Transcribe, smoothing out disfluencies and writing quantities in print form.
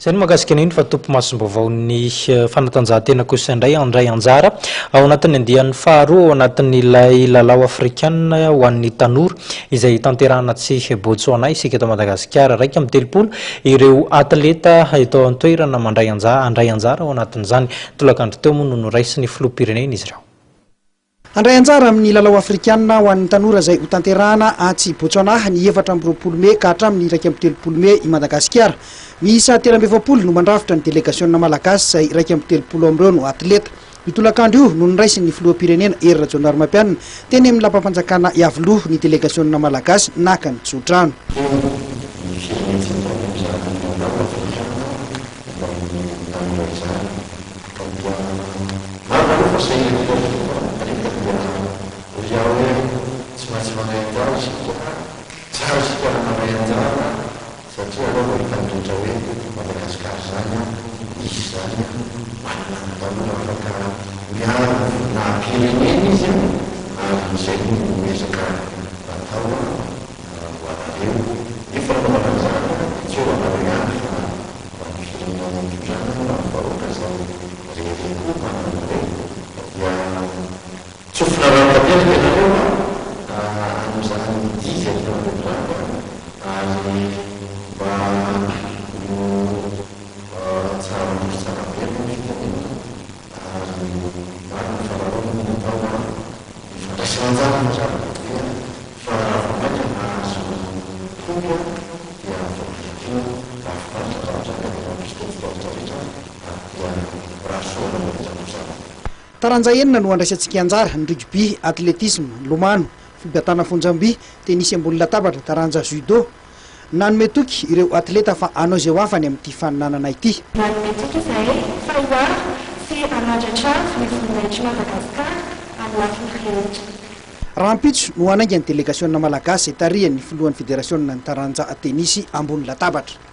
Izay no mahakasika an'iny fa tompomasom-baovaon'ny fanatanjahantena kosa indray handray anjara ao anatin'ny andiany faharoa ao anatin'ilay lalao afrikanina ho an'ny tanora izay tanterahana atsy Botswana isika eto Madagasikara. 31 ireo atleta eto an-toerana mandray anjara handray anjara ao anatin'izany. Tolakandro teo moa no noraisin'ny filoham-pirenena izy ireo. Handray anjara amin'ny lalao afrikanina ho an'ny tanora izay hotanterahana atsy Botswana ny 24 mey ka hatramin'ny 31 mey i Madagasikara. Miisa 43 no mandrafitra ny delegasiona malagasy izay 31 amin'ireo no atleta. Io tolakandro io no noraisin'ny filoham-pirenena Hery Rajaonarimampianina teny amin'ny lapam-panjakana Iavoloha ny delegasiona malagasy naka ny tsodrano. Teo ny firenentsika any amin'izany lalao afrikanina ho an'ny tanora izany. Ka dia marina aloha fa sahirana kely tokoa kanefa dia hoy aho hoe tsy maintsy mandray anjara isika, tsara isika raha mandray anjara satria aleo vao hitan'ny rehetra hoe Madagasikara izany an, misy izany an, manana ny tanora afaka miaro ny voninahi-pirenena izy an, ary izay no ezaka atao an, ho anareo. Ny fanaovana an'izany an, dia tsy hoe ho anareo ihany fa Ho an'ny firenena itondrana ho an'ny vahoaka izay rehereha koa manana anareo dia tsofina rano tanteraka ianareo a amin'izany dihy izay ataonareo izany a ary mba ho tsara mandroso tsara be aloha ny firenena ary marina fa lalao moa ny atao a ny fandraisana anjara no zava-dehibe a Fa raha vao mainka mahazo tompo aho dia vao mainka koa mahafinaritra zavatra ka dia mandrisika antsika rehetra rehetra ary dia mirary soa anareo rehetra noho izany. Taranja enina no handraisantsika anjara, ny rugby, atletisma, lomano, fibatana fonjam-by, tenisy ambony latabatra, taranja judo. Nanome toky ireo atleta fa hanao izay ho afany amin'ity faninanana ity. Nanome toky izahay fa hiaro sy hanandratra avo ny voninahitr'i Madagasikara amin'ny lafiny rehetra. Rahampitso no hanainga ny delegasiona malagasy izay tarihan'ny filohan'ny federasiona ny taranja tenisy ambony latabatra.